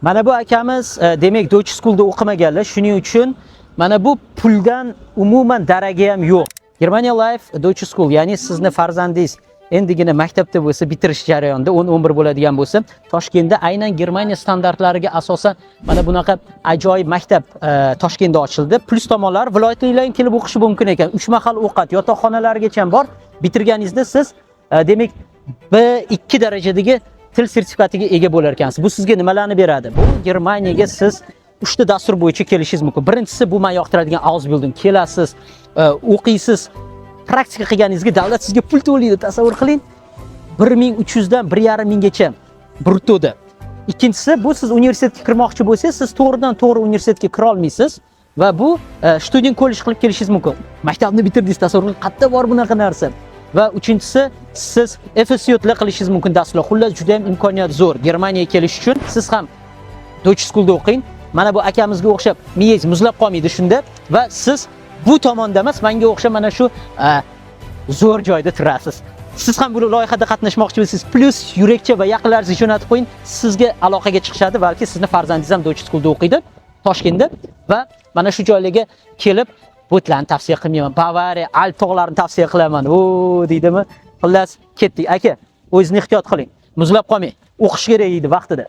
Mana bu akamiz demak, Deutsche School'da o'qimaganlar, shuning uchun mana bu puldan umuman daragi ham yo'q. Germania Life Deutsche School, ya'ni sizni farzandingiz endigina maktabda bo'lsa, bitirish jarayonida 10-11 bo'ladigan bo'lsa, Toshkentda aynan Germaniya standartlariga asosan mana bunaqa ajoyib maktab Toshkentda ochildi. Plyus tomonlari, viloyatliklar ham kelib o'qishi mumkin ekan. 3 mahal ovqat, yotoqxonalargacha ham bor. Bitirganingizda siz demak, B2 darajadagi til sertifikatiga ega bo'lar ekansiz. Bu sizga nimalarni beradi? Bu Germaniyaga siz 3 ta dastur bo'yicha kelishingiz mumkin. Birinchisi, bu men yoqtiradigan Ausbildung. Kelasiz, o'qiysiz, praktika qilganingizga davlat sizga pul to'laydi. Tasavvur qiling. 1300 dan 1,5 minggacha bruttoda. Ikkinchisi, bu siz universitetga kirmoqchi bo'lsangiz, siz to'g'ridan to'g'ri universitetga kira olmaysiz va bu Studienkolleg qilib kelishingiz mumkin. Maktabni bitirdingiz, tasavvur qiling, qayerda bor bunaqa narsa? Va uchinchisi, siz FSJ qilishingiz mumkin dasturlar. Xullas, juda ham imkoniyat zo'r. Germaniyaga kelish uchun siz ham Deutsche School'da o'qing. Mana bu akamizga o'xshab miyangiz muzlab qolmaydi shunda va siz bu tomonda emas, menga o'xshab mana shu zo'r joyda turasiz. Siz ham bu loyihada qatnashmoqchi bo'lsangiz, plyus yurakcha va yaqinlaringizga jo'natib qo'ying, sizga aloqaga chiqishadi, balki sizni farzandingiz ham Deutsche School'da o'qiydi Toshkentda va mana shu joylarga kelib botlarni tavsiya qilmayman. Bavariya, Alp tog'larini tavsiya qilaman. O deydimi? Xullas, ketdik. Aka, o'zingizni ehtiyot qiling. Muzlab qolmang. O'qish kerak edi vaqtida.